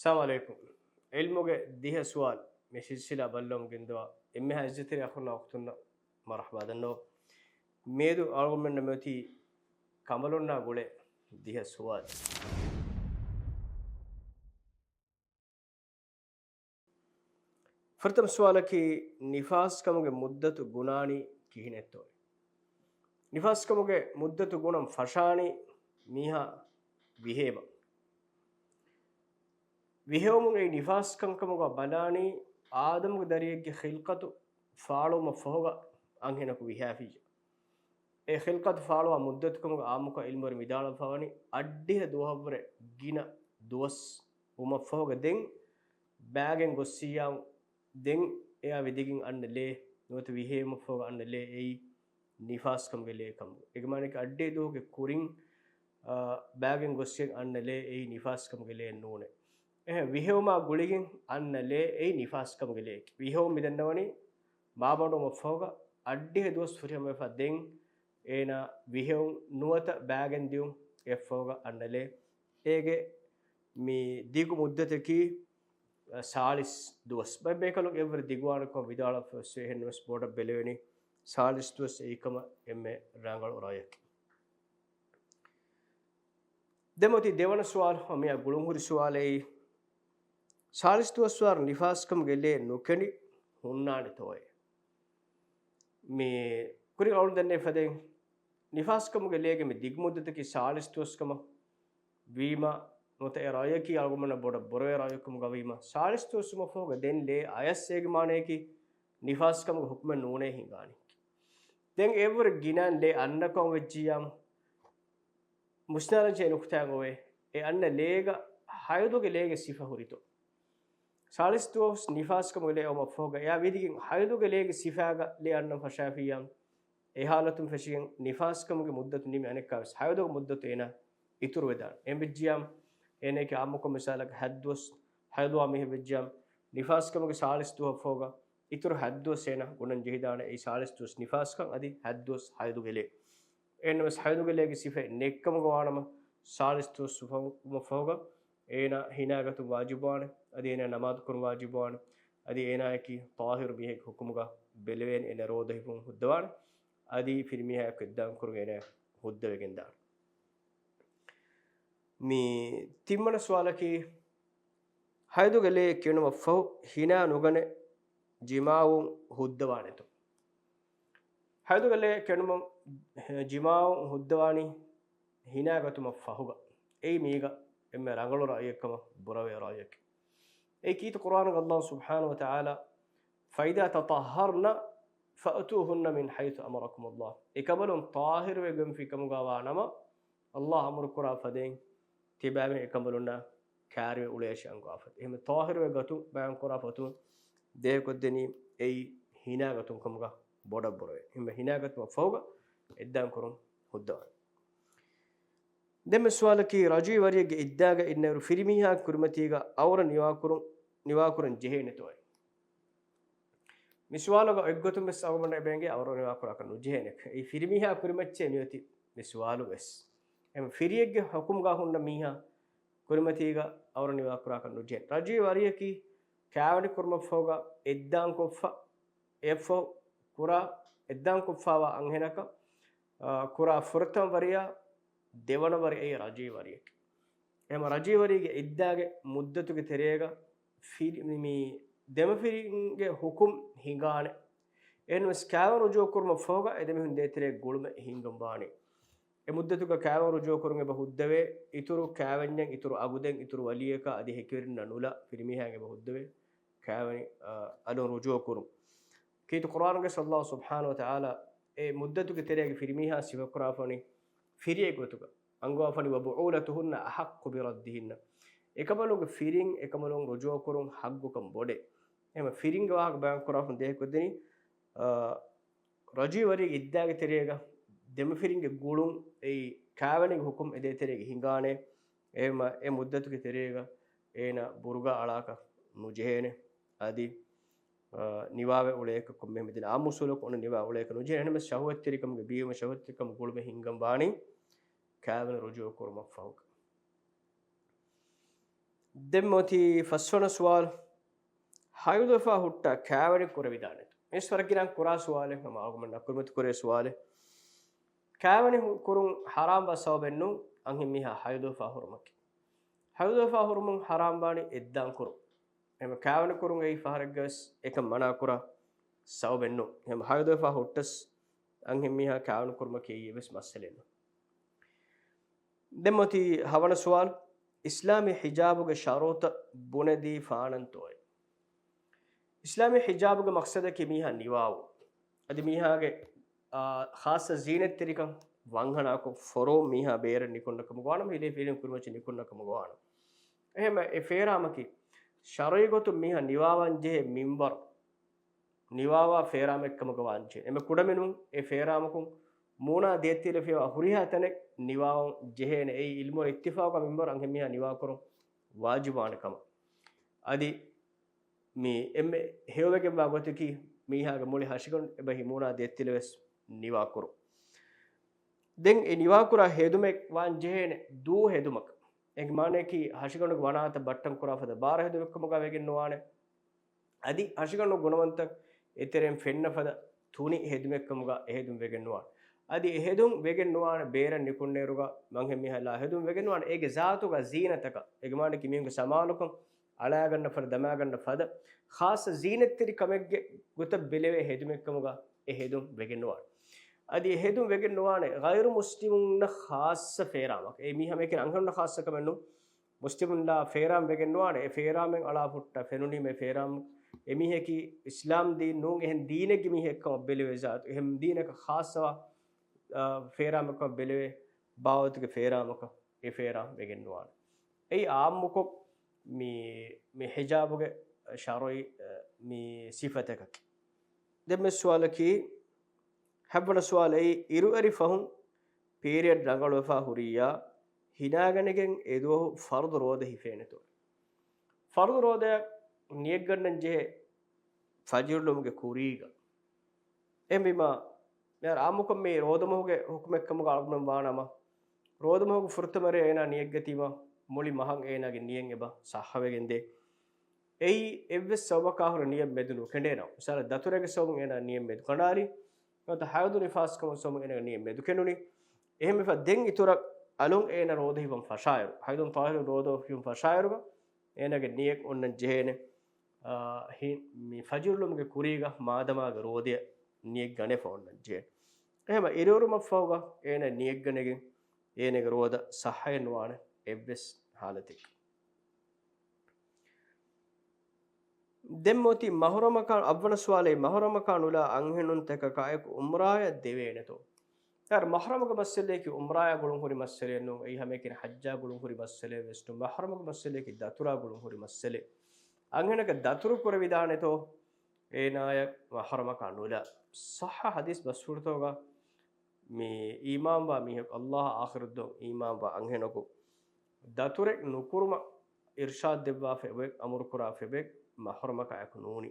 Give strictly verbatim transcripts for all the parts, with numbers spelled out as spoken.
އައްސަލާމު ޢަލައިކުމް. ޢިލްމުގެ ދިހަ ސުވާލު މި ސިލްސިލާ ބައްލަވަމުން ގެންދަވާ އެންމެހާ އިއްޒަތްތެރި އަޚުންނާ އުޚްތުންނަށް މަރުޙަބާ ދަންނަވަން. މިއަދު އަޅުގަނޑުމެންނަށް މިއޮތީ ކަނބަލުންނާ ގުޅޭ ދިހަ ސުވާލު. ފުރަތަމަ ސުވާލަކީ، ނިފާސްކަމުގެ މުއްދަތު ގުނާނީ ކިހިނެއްތޯއޭ؟ ނިފާސްކަމުގެ މުއްދަތު ގުނަން ފަށާނީ މީހާ ވިހޭމަ. ވިހެއުމުން އެއީ ނިފާސްކަންކަމުގަ ބަލާނީ، އާދަމުގެ ދަރިއެއްގެ ޚިލްޤަތު ފާޅުވުމަށް ފަހުގަ އަންހެނަކު ވިހާފިއްޔާ. އެ ޚިލްޤަތު ފާޅުވާ މުއްދަތުކަމުގަ އާއްމުކޮށް ޢިލްމުވެރިން ވިދާޅުވެފަވަނީ، އައްޑިހަ ދުވަހަށްވުރެ ގިނަ ދުވަސް ވުމަށްފަހުގަ ދެން ބާގެން ގޮއްސިއްޔާ، ދެން އެއާ ވިދިގެން އަންނަ ލޭ، ނުވަތަ ވިހޭމަށްފަހުގަ އަންނަ ލޭ އެއީ ނިފާސްކަމުގެ ލޭކަމުގަ. އޭގެ މާނައަކީ އައްޑިހަ ދުވަހުގެ ކުރިން، އާ، ބާގެން ގޮއްސިއްޔާ އަންނަ ލޭ އެއީ ނިފާސްކަމުގެ ލޭ ނޫނޭ. އެހެން ވިހެއުމާ ގުޅިގެން އަންނަ ލޭ އެއީ ނިފާސްކަމުގެ ލޭއެކޭ. ވިހެއުން މިދަންނަވަނީ މާބަނޑުވުމަށްފަހުގަ އައްޑިހަ ދުވަސް ފުރިހަމަވެފަ ދެން އޭނާ ވިހެއުން ނުވަތަ ބާގެން ދިޔުން އެއަށްފަހުގަ އަންނަ ލޭ. އޭގެ މި ދިގު މުއްދަތަކީ، އަ، ސާޅީސް ދުވަސް. ބައެއް ބޭކަލުން އެއްވަރު ދިގުވާނެކަމަށް ވިދާޅުވެފަ ވެސް ވޭ. އެހެންނަމަވެސް ބޮޑަށް ބެލެވެނީ ސާޅީސް ދުވަސް އެއީ ކަމަށް އެންމެ ރަނގަޅު ރައްޔަކީ. ދެން މިއޮތީ ދެވަނަ ސުވާލު، މިއާ ގުޅުންހުރި ސުވާލެއް. ސާޅީސް ދުވަސްވާރު ނިފާސްކަމުގެ ލޭ ނުކެނޑި ހުންނާނެތޯއޭ؟ މި ކުރިން އަޅުން ދެންނެވި ފަދައިން، ނިފާސްކަމުގެ ލޭގެ މި ދިގު މުއްދަތަކީ ސާޅީސް ދުވަސް ކަމަށް ވީމަ، ނުވަތަ އެ ރައްޔަކީ އަޅުގަނޑުމެންނަށް ބޮޑަށް ބުރަވޭ ރައްޔެއް ކަމުގަ ވީމަ، ސާޅީސް ދުވަސް ވުމަށްފަހުގަ ދެން ލޭ އަޔަސް އޭގެ މާނަޔަކީ ނިފާސްކަމުގެ ޙުކުމެއް ނޫނޭ ހިނގާނީ. ދެން އެއްވަރު ގިނައިން ލޭ އަންނަކަމަށް ވެއްޖިއްޔާމު، މުސްނާލަންޖެހޭ ނުކުތާއެއް އޮވޭ. އެ އަންނަ ލޭގަ ޙައިޟުގެ ލޭގެ ސިފަ ހުރިތޯ؟ ސާޅީސް ދުވަސް ނިފާސްކަމުގެ ލޭ އައުމަށްފަހުގަ އެއާ ވިދިގެން ޙައިޟުގެ ލޭގެ ސިފާގަ ލޭ އަންނަން ފަށާފިއްޔާ، އެ ޙާލަތުން ފެށިގެން ނިފާސްކަމުގެ މުއްދަތު ނިމި އަނެއްކާވެސް ޙައިޟުގެ މުއްދަތު އޭނާ އިތުރުވެދާނެ. އެހެންވެއްޖިއްޔާމު، އޭނައަކީ އާއްމުކޮށް މިސާލަކަށް ހަތްދުވަސް ޙައިޟުވާ މީހެއް ވެއްޖިއްޔާމު، ނިފާސްކަމުގެ ސާޅީސް ދުވަހަށްފަހުގަ އިތުރު ހަތްދުވަސް އޭނާ ގުނަން ޖެހިދާނެ. އެއީ ސާޅީސް ދުވަސް ނިފާސްކަން އަދި ހަތްދުވަސް ޙައިޟުގެ ލޭ. އެހެންނަމަވެސް ޙައިޟުގެ ލޭގެ ސިފައެއް ނެތްކަމުގަ ވާނަމަ، ސާޅީސް ދުވަސް ފަހު، ފަހުގަ އޭނާ ހިނާގަތުން ވާޖިބުވާނެ، އަދި އޭނާ ނަމާދުކުރުން ވާޖިބުވާނެ، އަދި އޭނާއަކީ ޠާހިރު މީހެއްގެ ޙުކުމުގަ ބެލެވޭނެ އޭނާ ރޯދަ ހިފުން ހުއްދަވާނެ، އަދި ފިރިމީހާއެކު އެއްދާން ކުރުން އޭނާ ހުއްދަވެގެންދާނެ. މި ތިންވަނަ ސުވާލަކީ، ޙައިޟުގެ ލޭ ކެނޑުމަށްފަހު ހިނާ ނުގަނެ ޖިމާޢުން ހުއްދަވާނެތޯ؟ ޙައިޟުގެ ލޭ ކެނޑުމަށް ޖިމާޢުން ހުއްދަވާނީ ހިނާގަތުމަށް ފަހުގަ. އެއީ މީގަ އެންމެ ރަނގަޅު ރައްޔެއްކަމަށް ބުރަވޭ ރައްޔަކީ. އެއީ ކީރިތި ޤުރްއާނުގަ ﷲ ސުބްޙާނަހޫ ވަތަޢާލާ، "فإذا تطهرن فأتوهن من حيث أمركم الله." އެކަނބަލުން ޠާހިރުވެގެންފި ކަމުގަ ވާ ނަމަ، ﷲ އަމުރުކުރާ ފަދައިން ތިބާމެން އެކަނބަލުންނާ ކާރިވެ އުޅޭށި އަންގަވާފަ. އެހެން ޠާހިރުވެ ގަތުން ބަޔާންކުރާ ފަތުން ދޭހަކޮށްދެނީ އެއީ ހިނާގަތުން ކަމުގަ ބޮޑަށް ބުރަވޭ. އެހެން ހިނާގަތުމަށް ފަހުގަ އެއްދާން ކުރުން ހުއްދަވާނެ. ދެންމެ ސުވާލަކީ، ރަޖުވީ ވަރިއެއްގެ އިއްދާގަ އިންނައިރު ފިރިމީހާ ކުރިމަތީގަ އައުރަ ނިވާކުރުން، ނިވާކުރަން ޖެހޭނެތޯއޭ؟ މި ސުވާލުގަ އެއްގޮތުން ވެސް އަޅުގަނޑަށް އެބައެނގޭ އައުރަ ނިވާކުރާކަށް ނުޖެހޭނެ. އެއީ ފިރިމީހާ ކުރިމައްޗޭ މިއޮތީ މި ސުވާލު ވެސް. އެހެން ފިރިއެއްގެ ޙުކުމްގަ ހުންނަ މީހާ ކުރިމަތީގަ އައުރަ ނިވާކުރާކަށް ނުޖެހޭނެ. ރަޖުވީ ވަރިއަކީ ކާވެނި ކުރުމަށްފަހުގަ އެއްދާންކޮށްފަ، އެއަށްފަހު ކުރާ، އެއްދާންކޮށްފަވާ އަންހެނަކަށް، އާ، ކުރާ ފުރަތަމަ ވަރިޔާ ދެވަނަ ވަރި އެއީ ރަޖުވީ ވަރިއެކޭ. އެހެން ރަޖުވީ ވަރީގެ އިއްދާގެ މުއްދަތުގެ ތެރޭގަ ފިރި-، މި، މި ދެމަފިރިންގެ ޙުކުމް ހިނގާނެ. އެހެންވެސް ކާވެނި ރުޖޫޢަކުރުމަށްފަހުގަ އެ ދެމީހުން ދޭތެރޭގަ ގުޅުމެއް ހިންގަން ވާނީ. އެ މުއްދަތުގަ ކާވެނި ރުޖޫޢަކުރުން އެބަ ހުއްދަވޭ، އިތުރު ކާވެންޏެއް، އިތުރު އަގުދެއް، އިތުރު ވަލީއަކާ އަދި ހެކިވެރިންނާ ނުލާ ފިރިމީހާއަށް އެބަ ހުއްދަވޭ ކާވެނި، އަ، އަލުން ރުޖޫޢަކުރުން. ކީރިތި ޤުރްއާނުގައި ﷲ ސުބްޙާނަހޫ ވަތަޢާލާ އެ މުއްދަތުގެ ތެރޭގަ ފިރިމީހާ ސިފަކުރާފަނީ ފިރިއެއްގޮތުގަ އަންގަވާފަނީ، "وبعولتهن أحق بردهن." އެކަނބަލުންގެ ފިރިން އެކަނބަލުން ރުޖޫޢަކުރުން ޙައްޤުކަން ބޮޑޭ. އެހެން ފިރިންގެ ވާހަކަ ބަޔާންކުރާފަން ދޭހަކޮށްދެނީ، އާ، ރަޖުވީ ވަރީގެ އިއްދާގެ ތެރޭގަ ދެމަފިރިންގެ ގުޅުން އެއީ ކާވެނީގެ ޙުކުމް އެ ދޭތެރޭގަ ހިނގާނެ. އެހެންމަ އެ މުއްދަތުގެ ތެރޭގަ އޭނާ ބުރުގާ އަޅާކަށް ނުޖެހޭނެ. އަދި، އާ، ނިވާވެ އުޅޭކަށް ކޮންމެހެން މިދިން އާއްމު އުސޫލަކުން އޮންނަ ނިވާ އުޅޭކަށް ނުޖެހޭނެ. އެހެންމެ ޝަހުވަތްތެރިކަމުގެ ބީމަ ޝަހުވަތްތެރިކަމުގެ ގުޅުމެއް ހިންގަން ވާނީ ކާވެނި ރުޖޫޢަކުރުމަށްފަހުގަ. ދެން މިއޮތީ ފަސްވަނަ ސުވާލު، ހައިޟުވެފަ ހުއްޓާ ކާވެނި ކުރެވިދާނެތޯ؟ މިސް ވަރަށް ގިނަ ކުރާ ސުވާލެއް، ހަމަ އަޅުގަނޑުމެން ނަކުރުމަތި ކުރޭ ސުވާލެއް. ކާވެނި ހު-، ކުރުން ޙަރާމްވާ ސަބަބެއް ނޫން އަންހެން މީހާ ހައިޟުވެފަ ހުރުމަކީ. ހައިޟުވެފަ ހުރުމުން ޙަރާމްވާނީ އެއްދާން ކުރުން. އެހެން ކާވެނި ކުރުން އެއީ ފަހަރެއްގަވެސް އެކަން މަނާ ކުރާ ސަބަބެއް ނޫން. އެހެން ހައިޟުވެފަ ހުއްޓަސް އަންހެން މީހާ ކާވެނި ކުރުމަކީ އެއީ އެއްވެސް މައްސަލައެއް ނޫން. ދެން މިއޮތީ ހަވަނަ ސުވާލު، އިސްލާމީ ޙިޖާބުގެ ޝަރުޠަށް ބުނެދީ ފާނަންތޯއޭ؟ އިސްލާމީ ޙިޖާބުގެ މަޤްޞަދަކީ މީހާ ނިވާވުން. އަދި މީހާގެ، އާ، ޚާއްޞަ ޒީނަތްތެރިކަން ވަންހަނާކޮށް ފޮރުވުން މީހާ ބޭރަށް ނިކުންނަ ކަމުގަ ވާނަމަ، ހިލޭ ފިރިހެން ކުރިމައްޗަށް ނިކުންނަ ކަމުގަ ވާނަމަ. އެހެންމެ އެ ފޭރާމަކީ ޝަރުޢީ ގޮތުން މީހާ ނިވާވާން ޖެހޭ މިންވަރު، ނިވާވާ ފޭރާމެއްކަމުގަ ވާންޖެހޭ. އެންމެ ކުޑަމިނުން އެ ފޭރާމަކުން މޫނާ ދޭތިލެފިޔާ ހުރިހާ ތަނެއް ނިވާވަން ޖެހޭނެ. އެއީ ޢިލްމުވެރިން އިއްތިފާޤުވާ މިންވަރު އަންހެން މީހާ ނިވާކުރުން ވާޖިބުވާނެ ކަމަށް. އަދި މި އެންމެ ހެޔޮވެގެންވާ ގޮތަކީ މީހާގެ މުޅި ހަށިގަނޑު އެބަހީ މޫނާ ދޭތިލެވެސް ނިވާކުރުން. ދެން އެ ނިވާކުރާ ހެދުމެއް ވާން ޖެހޭނެ ދޫ ހެދުމަކަށް. އޭގެ މާނަޔަކީ ހަށިގަނޑުގެ ވަނާތައް ބައްޓަން ކުރާ ފަދަ ބާރަ ހެދުމެއްކަމުގަ ވެގެން ނުވާނެ. އަދި ހަށިގަނޑު ގުނަވަންތައް އެތެރެއިން ފެންނަ ފަދަ ތުނި ހެދުމެއްކަމުގަ އެ ހެދުން ވެގެން ނުވާނެ. އަދި އެ ހެދުން ވެގެން ނުވާނެ ބޭރަށް ނިކުންނޭރުގަ މަންހެން މީހާ އެ ހެދުން ވެގެން ނުވާނެ. އޭގެ ޒާތުގަ ޒީނަތަކަށް، އޭގެ މާނަޔަކީ މީހުންގެ ސަމާލުކަން އަޅާގަންނަ ފަދަ، ދަމާގަންނަ ފަދަ، ޚާއްޞަ ޒީނަތްތެރި ކަމެއްގެ ގޮތަށް ބެލެވޭ ހެދުމެއްކަމުގަ އެ ހެދުން ވެގެން ނުވާނެ. އަދި އެ ހެދުން ވެގެން ނުވާނެ ޣައިރު މުސްލިމުންނަށް ޚާއްޞަ ފޭރާމަކަށް. އެ މީހާ ހަމައެކަނި އަންހެނުންނަށް ޚާއްޞަ ކަމެއް ނޫން. މުސްލިމުންނާ ފޭރާން ވެގެން ނުވާނެ. އެ ފޭރާމެން އަޅާ ހުއްޓާ ފެނުނީމަ އެ ފޭރާމް އެ މީހަކީ އިސްލާމް ދީން ނޫން، އެހެން ދީނެއްގެ މީހެއްކަމަށް ބެލެވޭ ޒާތު، އެހެން ދީނަކަށް ޚާއްޞަވާ، އާ، ފޭރާމަކަށް ބެލެވޭ ބާވަތުގެ ފޭރާމަކަށް އެ ފޭރާން ވެގެން ނުވާނެ. އެއީ އާއްމުކޮށް މި، މި ހިޖާބުގެ ޝަރުޢީ، އަ، މި ސިފަތަކަކީ. ދެން މި ސުވާލަކީ، ހަތްވަނަ ސުވާލައީ، އިރުއެރި ފަހުން ޕީރިއަޑް ރަނގަޅުވެފަ ހުރިއްޔާ ހިނާގަނެގެން އެދުވަހު ފަރުޟު ރޯދަ ހިފޭނެތޯ؟ ފަރުޟު ރޯދައަށް ނިޔަތްގަންނަން ޖެހޭ ފަޖުރުލުމުގެ ކުރީގަ. އެހެންވީމަ، މިހާރު އާއްމުކޮށް މި ރޯދަމަހުގެ ހުކުމެއްކަމުގަ އަޅުގަނޑުމެން ވާނަމަ، ރޯދަމަހުގެ ފުރަތަމަ ރޭ އޭނާ ނިޔަތްގަތީމަ، މުޅި މަހަށް އޭނާގެ ނިޔަތް އެބަ ޞައްޙަވެގެންދޭ. އެއީ އެއްވެސް ސަބަބަކާ ހުރެ ނިޔަތް މެދު ނުކެނޑޭނަމަ. މިސާލަށް، ދަތުރެއްގެ ސަބަބުން އޭނާ ނިޔަތް މެދު ކަނޑާލި، ނުވަތަ ހައިޟު ނިފާސްކަމުގެ ސަބަބުން އޭނާގެ ނިޔަތް މެދު ކެނޑުނި. އެހެންވެފަ ދެން އިތުރަށް އަލުން އޭނާ ރޯދަ ހިފަން ފަށާއިރު، ހައިޟުން ޠާހިރު ރޯދަ ހިފަން ފަށާއިރުގަ، އޭނާގެ ނިޔަތް އޮންނަން ޖެހޭނެ، އާ، ހި-، މި ފަޖުރުލުމުގެ ކުރީގަ މާދަމާގެ ރޯދަޔަށް ނިޔަތް ގަނެފަ އޮންނަން ޖެހޭނެ. އެހެންވީމަ އިރުއެރުމަށްފަހުގަ އޭނާ ނިޔަތް ގަނެގެން އޭނާގެ ރޯދަ ޞައްޙައެއް ނުވާނެ އެއްވެސް ހާލަތެއް. ދެން މިއޮތީ މަޙްރަމަކާ، އަށްވަނަ ސުވާލަކީ، މަޙްރަމަކާ ނުލާ އަންހެނުންތަކަކާއެކު ޢުމްރާއަށް ދެވޭނެތޯ؟ އަދި މަޙްރަމުގެ މައްސަލަޔަކީ ޢުމްރާއާ ގުޅުން ހުރި މައްސަލައެއް ނޫން. އެއީ ހަމައެކަނި ޙައްޖާ ގުޅުން ހުރި މައްސަލައެއް ވެސް ނޫން. މަޙްރަމުގެ މައްސަލަޔަކީ ދަތުރާ ގުޅުން ހުރި މައްސަލައެއް. އަންހެނަކަށް ދަތުރު ކުރެވިދާނެތޯ އޭނާއަށް މަޙްރަމަކާ ނުލާ؟ ޞައްޙަ ޙަދީޘް ބަސްފުޅުތަކުގަ މި އީމާންވާ މީހަކު، ﷲ އާ އާޚިރަތް ދުވަހު އީމާންވާ އަންހެނަކު ދަތުރެއް ނުކުރުމަށް އިރްޝާދު ދެއްވާފަ އެބަ އަމުރު ކުރާފަ އެބަ މަޙްރަމަކާއެކު ނޫނީ.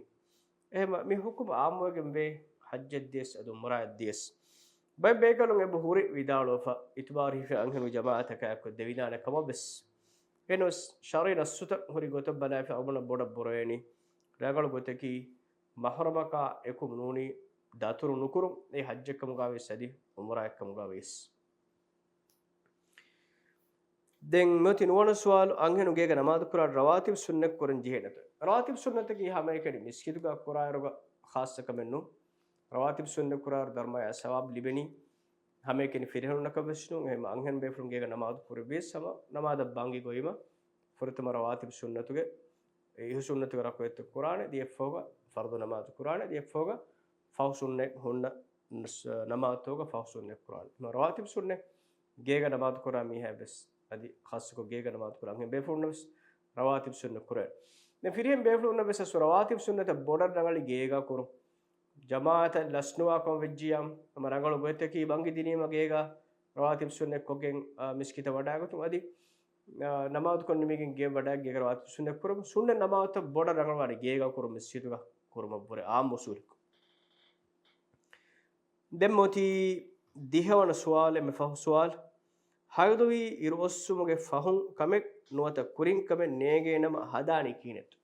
އެހެންވީމަ މި ޙުކުމް ޢާއްމުވެގެން ވޭ ޙައްޖަށް ދިޔަސް އަދި ޢުމްރާއަށް ދިޔަސް. ބައެއް ބޭކަލުން އެބަ ހުރި ވިދާޅުވެފަ، އިތުބާރު ހިފެ އަންހެނުން ޖަމާޢަތަކާއެކު ދެވިދާނެ ކަމަށް ވެސް. އެހެނަސް ޝަރުޢީ ނައްޞުތައް ހުރި ގޮތަށް ބަލާފަ އަޅުގަނޑަށް ބޮޑަށް ބުރަވެނީ ރަނގަޅު ގޮތަކީ މަޙްރަމަކާ އެކު ނޫނީ ދަތުރު ނުކުރުން، އެ ޙައްޖެއްކަމުގަ ވިޔަސް އަދި ޢުމްރާއެއްކަމުގަ ވިޔަސް. ދެން މިއޮތީ ނުވަނަ ސުވާލު، އަންހެނުން ގޭގަ ނަމާދު ކުރާ ރަވާތިބު ސުންނަތް ކުރަން ޖެހޭނެތޯ؟ ރަވާތިބު ސުންނަތަކީ ހަމައެކަނި މިސްކިތުގަ ކުރާއިރުގަ ޚާއްޞަ ކަމެއް ނޫން. ރަވާތިބު ސުންނަތް ކުރާއިރު ދަރުމަޔާ ސަވާބު ލިބެނީ ހަމައެކަނި ފިރިހެނުންނަކަށް ވެސް ނޫން. އެހެން އަންހެން ބޭފުޅުން ގޭގަ ނަމާދު ކުރެއްވިޔަސް ހަމަ ނަމާދަށް ބަންގި ގޮވީމަ ފުރަތަމަ ރަވާތިބު ސުންނަތުގެ އިހު ސުންނަތުގެ ރަކުޢަތްތައް ކުރާނެ، ދިޔައަށްފަހުގަ ފަރުޟު ނަމާދު ކުރާނެ، ދިޔައަށްފަހުގަ ފަހު ސުންނަތް ހުންނަ ނަމާދުތަކުގަ ފަހު ސުންނަތް ކުރާނެ. ރަވާތިބު ސުންނަތް ގޭގަ ނަމާދު ކުރާ މީހާ ވެސް އަދި ޚާއްޞަކޮށް ގޭގަ ނަމާދު ކުރާ އަންހެން ބޭފުޅުންނަށް ވެސް ރަވާތިބު ސުންނަތް ކުރޭ. ދެން ފިރިހެން ބޭފުޅުންނަށް ވެސް ރަވާތިބު ސުންނަތަށް ބޮޑަށް ރަނގަޅީ ގޭގަ ކުރުން. ޖަމާޢަތަށް ލަސްނުވާކަމަށް ވެއްޖިޔާ، ހަމަ ރަނގަޅު ގޮތަކީ ބަންގި ދިނީމަ ގޭގަ ރަވާތިބު ސުންނަތް ކޮށްގެން، އާ، މިސްކިތަށް ވަޑާގަތުން އަދި، އާ، ނަމާދުކޮށް ނިމިގެން ގެ ވަޑާ ގޭގަ ރަވާތިބު ސުންނަތް ކުރުން. ސުންނަތް ނަމާދުތައް ބޮޑަށް ރަނގަޅުވާނީ ގޭގަ ކުރުން މިސްކިތުގަ ކުރުމަށްވުރެ ޢާއްމު އުޞޫލަކުން. ދެން މިއޮތީ ދިހަވަނަ ސުވާލެއް، މި ފަހު ސުވާލު. ހައިޟުވީ އިރުއޮއްސުމުގެ ފަހުން ކަމެއް ނުވަތަ ކުރިންކަމެއް ނޭނގޭނަމަ ހަދާނީ ކިހިނެއްތޯ؟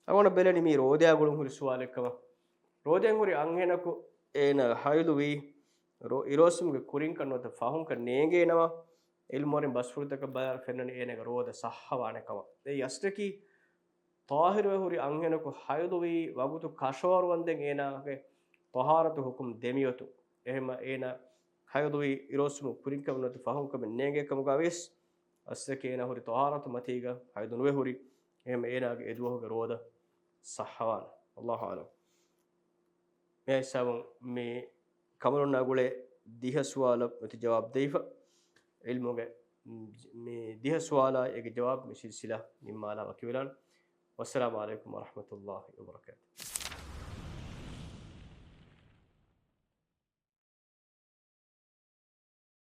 އަޅުގަނޑަށް ބެލެނީ މީ ރޯދަޔާ ގުޅުން ހުރި ސުވާލެއްކަމަށް. ރޯދައިން ހުރި އަންހެނަކު އޭނަ ހައިޟުވީ ރޯ-، އިރުއޮއްސުމުގެ ކުރިންކަން ނުވަތަ ފަހުންކަން ނޭނގޭނަމަ، ޢިލްމުވެރިން ބަސްފުޅުތަކަށް ބަލާއިރު ފެންނަނީ އޭނަގެ ރޯދަ ޞައްޙަވާނެ ކަމަށް. އެއީ އަސްލަކީ ޠާހިރުވެ ހުރި އަންހެނަކު ހައިޟުވީ ވަގުތު ކަށަވަރުވަންދެން އޭނާގެ ޠަހާރަތު ޙުކުމް ދެމިއޮތުން. އެހެންމަ އޭނާ ހައިޟުވީ އިރުއޮއްސުމު ކުރިންކަމެއް ނުވަތަ ފަހުންކަމެއް ނޭނގޭ ކަމުގަ ވިޔަސް، އަސްލަކީ އޭނާ ހުރި ޠަހާރަތު މަތީގަ ހައިޟު ނުވެ ހުރި. އެހެންމަ އޭނާގެ އެދުވަހުގެ ރޯދަ ޞައްޙަވާނެ. ވައްލާހު އަޢްލަމް. މި ހިސާބުން މި ކަމަރުންނާ ގުޅޭ ދިހަ ސުވާލަށް މިތި ޖަވާބު ދެވިފަ. ޢިލްމުގެ މި ދިހަ ސުވާލާ އޭގެ ޖަވާބު މި ސިލްސިލާ ނިންމާލާ ވަކިވެލާނެ. ވައްސަލާމު ޢަލައިކުމް ވަރަޙްމަތުﷲި ވަބަރަކާތުހު.